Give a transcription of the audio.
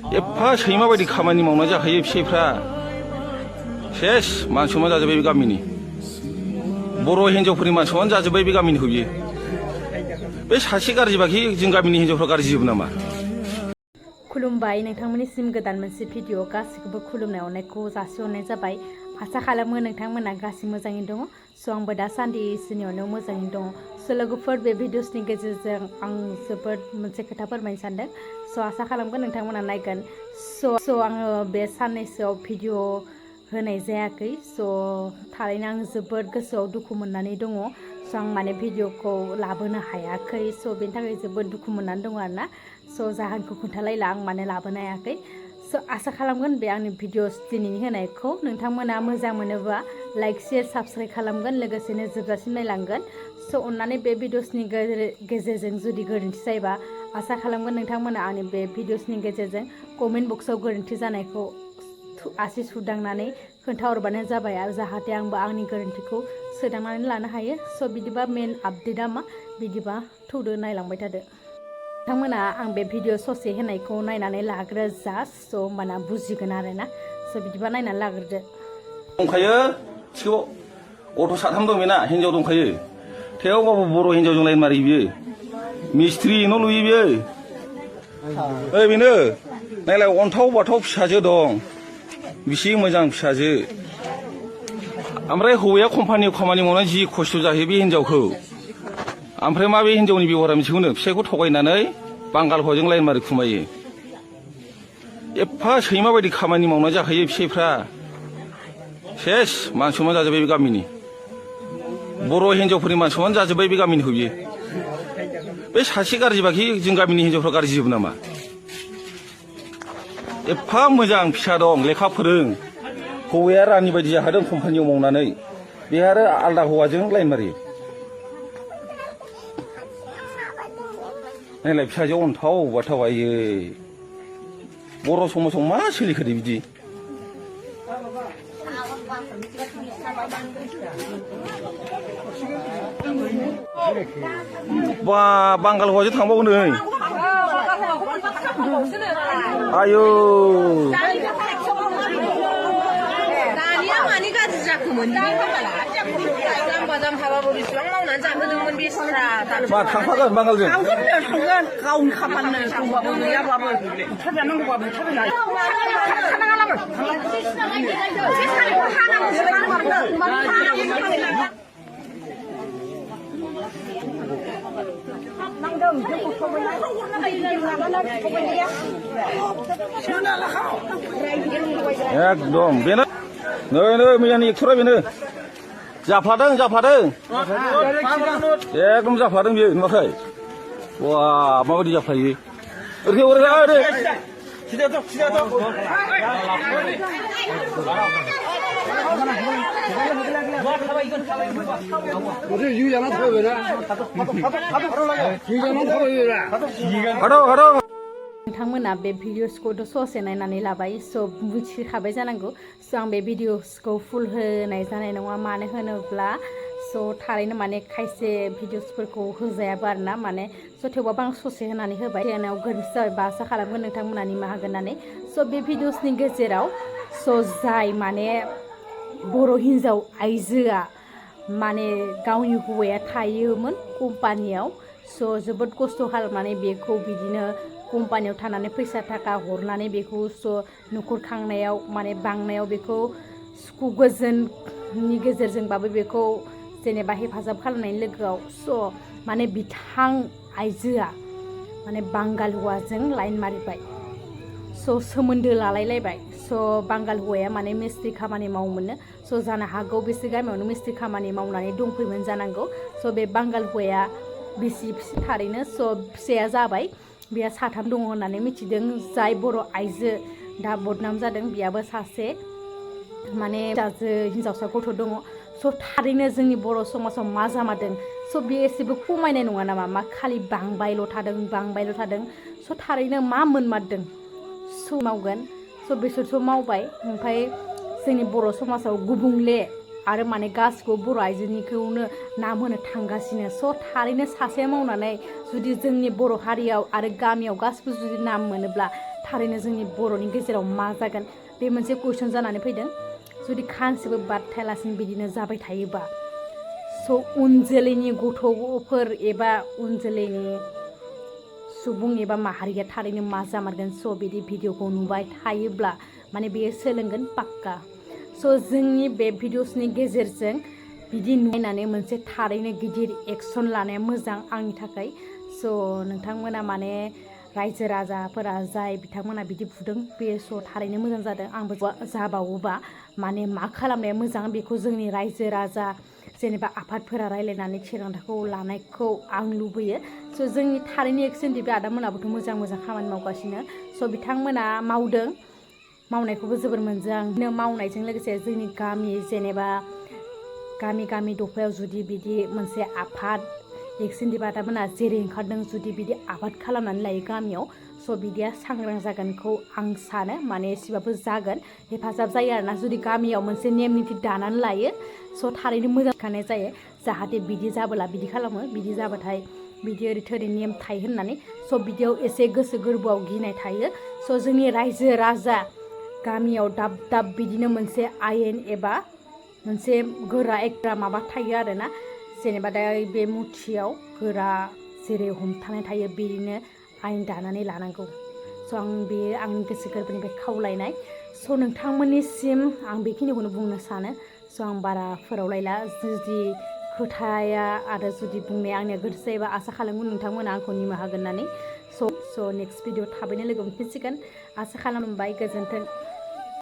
एफा सैमा बायदि खामानि मावना जाखायो फिसाइफ्रा सेस मान सनमान जाजोब्बाय बे गामिनि बर' हिन्जावफोरनि मान सनमान जाजोब्बाय बे गामिनिखौ बियो बे सासे गाज्रिबाखि जों गामिनि हिन्जावफ्रा गाज्रिजोब नामा खुलुमबाय नोंथांमोननिसिम गोदान मोनसे भिडिअ गासिखौबो खुलुमनाय अननायखौ जासिहरनाय जाबाय आसा खालामो नोंथांमोना गासिबो मोजाङैनो दङ स' आंबो दासान्दि इसोरनि अननायाव मोजाङैनो दङ स' लोगोफोर बे भिडिअसनि गेजेरजों आं जोबोद मोनसे खोथा फोरमायनो सानदों स' आसा खालामगोन नोंथांमोना नायगोन स' आङो बे साननैसोआव भिडिअ होनाय जायाखै स' थारैनो आं जोबोद गोसोआव दुखु मोननानै दङ स' आं माने भिडिअखौ लाबोनो हायाखै स' बेनि थाखाय जोबोद दुखु मोननानै दङ आरोना स' जाहोनखौ खोन्थालायला आं माने लाबोनो हायाखै स' आसा खालामगोन बे आंनि भिडिअस दिनैनि होनायखौ नोंथांमोना मोजां मोनोबा लाइक शेयार साबस्क्राइब खालामगोन लोगोसेनो जोबजासिम नायलांगोन स' अन्नानै बे भिडिअसनि गेजेरजों जुदि गोरोन्थि जायोबा आसा खालामगोन नोंथांमोना आंनि बे भिडिअसनि गेजेरजों कमेन्ट बक्सआव गोरोन्थि जानायखौ आसि सुदांनानै खोन्थाहरबानो जाबाय आरो जाहाथे आंबो आंनि गोरोन्थिखौ सोदांनानै लानो हायो स' बिदिबा मेन आपडेटआ मा बिदिबा थौदो नायलांबाय थादो नोंथांमोना आं बे भिडिअ ससे होनायखौ नायनानै लाग्रो जास्ट स' होमबाना बुजिगोन आरोना स' बिदिबा नायनानै लाग्रोदो दंखायो सिखौ गथ' साथाम दं बेना हिन्जाव दंखायो थेवबाबो बर' हिन्जावजों लाइन मारियो बियो मिस्ट्रि न' लुयो बियो ओइ बेनो नायलाय अन्थाव बाथाव फिसाजो दं बिसि मोजां फिसाजो ओमफ्राय हौवाया कम्पानियाव खामानि मावनानै जि खस्थ' जाहैयो बे हिन्जावखौ ओमफ्राय मा बे हिन्जावनि बेबहारा मिथिगौनो फिसाइखौ थगायनानै बांगाल हौवाजों लाइन मारि खुमायो एफा सैमा बायदि खामानि मावना जाखायो फिसाइफ्रा सेस मान सनमान जाजोब्बाय बे गामिनि बर' हिन्जावफोरनि मान सनमान जाजोब्बाय बे गामिनिखौ बियो बे सासे गाज्रिबाखि जों गामिनि हिन्जावफ्रा गाज्रिजोब नामा एफा मोजां फिसा दं लेखा फोरों हौवाया रानि बायदि जाखादों कम्पानियाव मावनानै बे आरो आलदा हौवाजों लाइन मारियो नायलाय फिसाजो अन्थाव बाथाव आयै बर' समाजाव मा सोलिखोदो बिदि बा बांगाल हौवाजों थांबावो नै आयौ दानिया मानि गाज्रि जाखोमोन जाम्बा जाम्बाबाबो बेसेबां मावनानै जाहोदोंमोन बेस्रा मा थांफागोन बांगालजों थांगोन गावनि खाफालनो दंबाबो गैयाबाबो बुथारजानांगौबाबो एकदम बेनो नै मैयानि एक्टरा बेनो जाफ्लादों एकदम जाफ्लादों बियो नुवाखै वा माबायदि जाफ्लायो ओरै नोंथांमोना बे भिडिअसखौथ' ससे नायनानै लाबाय स' मिथिखाबाय जानांगौ स' आं बे भिडिअसखौ फुल होनाय जानाय नङा मानो होनोब्ला स' थारैनो माने खायसे भिडिअसफोरखौ होजायाबो आरोना माने स' थेवबाबो आं ससे होनानै होबाय होनायाव गोरोन्थि जाबायबा आसा खालामगोन नोंथांमोना निमाहा होगोन होननानै स' बे भिडिअसनि गेजेराव स' जाय माने बर' हिन्जाव आइजोआ माने गावनि हौवाया थायोमोन कम्पानियाव स' जोबोद खस्थ' खालामनानै बेखौ बिदिनो कम्पानियाव थानानै फैसा थाखा हरनानै बेखौ स' न'खर खांनायाव माने बांनायाव बेखौ सुखु गोजोननि गेजेरजोंबाबो बेखौ जेनेबा हेफाजाब खालामनायनि लोगोआव स' माने बिथां आइजोआ माने बांगाल हौवाजों लाइन मारिबाय स' सोमोन्दो लालायलायबाय स' बांगाल हौवाया माने मिस्ट्रि खामानि मावोमोननो स' जानो हागौ बिसोर गामियावनो मिस्ट्रि खामानि मावनानै दंफैयोमोन जानांगौ स' बे बांगाल हौवाया बिसि थारैनो स' फिसाया जाबाय बेहा साथाम दङ होननानै मिथिदों जाय बर' आइजो दा बदनाम जादों बेयाबो सासे माने फिसाजो हिन्जावसा गथ' दङ स' थारैनो जोंनि बर' समाजाव मा जामारदों स' बे एसेबो खमायनाय नङा नामा मा खालि बांबायल' थादों स' थारैनो मा मोनमारदों स' मावगोन स' बिसोरथ' मावबाय ओमफ्राय जोंनि बर' समाजाव गुबुंले आरो माने गासिखौबो बर' आइजोनिखौनो नाम होनो थांगासिनो स' थारैनो सासे मावनानै जुदि जोंनि बर' हारियाव आरो गामियाव गासिबो जुदि नाम मोनोब्ला थारैनो जोंनि बर'नि गेजेराव मा जागोन बे मोनसे कुइसन जानानै फैदों जुदि खानसेबो बाद थायालासिनो बिदिनो जाबाय थायोबा स' उन जोलैनि गथ'फोर एबा उन जोलैनि सुबुं एबा माहारिया थारैनो मा जामारगोन स' बिदि भिडिअखौ नुबाय थायोब्ला माने बेयो सोलोंगोन पाक्का स' जोंनि बे भिडिअसनि गेजेरजों बिदि नायनानै मोनसे थारैनो गिदिर एक्सन लानाया मोजां आंनि थाखाय स' नोंथांमोना माने रायजो राजाफोरा जाय बिथांमोना बिदि बुदों बे स' थारैनो मोजां जादों आंबो जाबावोबा माने मा खालामनाया मोजां बेखौ जोंनि रायजो राजा जेनेबा आफादफोरा रायलायनानै थिरांथाखौ लानायखौ आं लुबैयो स' जोंनि थारैनो एक्सन बे आदामोनाबोथ' मोजां मोजां खामानि मावगासिनो स' बिथांमोना मावदों मावनायखौबो जोबोर मोजां मावनायजों लोगोसे जोंनि गामि जेनेबा गामि दफायाव जुदि बिदि मोनसे आफाद एक्सन आदामोना जेरै ओंखारदों जुदि बिदि आबाद खालामनानै लायो गामियाव स' बिदिया सांग्रां जागोनखौ आं सानो माने एसेबाबो जागोन हेफाजाब जायो आरोना जुदि गामियाव मोनसे नेम निथि दानानै लायो स' थारैनो मोजां खानाय जायो जाहाथे बिदि जाबोला बिदि खालामो बिदि जाबाथाय बिदि ओरै थोरै नेम थायो होननानै स' बिदियाव एसे गोसो गोरबोआव गिनाय थायो स' जोंनि रायजो राजा गामियाव दाब दाब बिदिनो मोनसे आयेन एबा मोनसे गोरा एकरा माबा थायो आरोना जेनेबा दा बे मुथियाव गोरा जेरै हमथानाय थायो बिदिनो आयेन दानानै लानांगौ स' बे आंनि गोसो गोरबोनिफ्राय खावलायनाय स' नोंथांमोननिसिम आं बेखिनिखौनो बुंनो सानो स' आं बारा फोरावलायला जुदि खोथाया आरो जुदि बुंनाया आंनिया गोरोन्थि जायोबा आसा खालामो नोंथांमोना आंखौ निमाहा होगोन होननानै स' नेक्स्ट भिडिअ थाबैनो लोगो मोनफिनसिगोन आसा खालामबाय गोजोन्थों।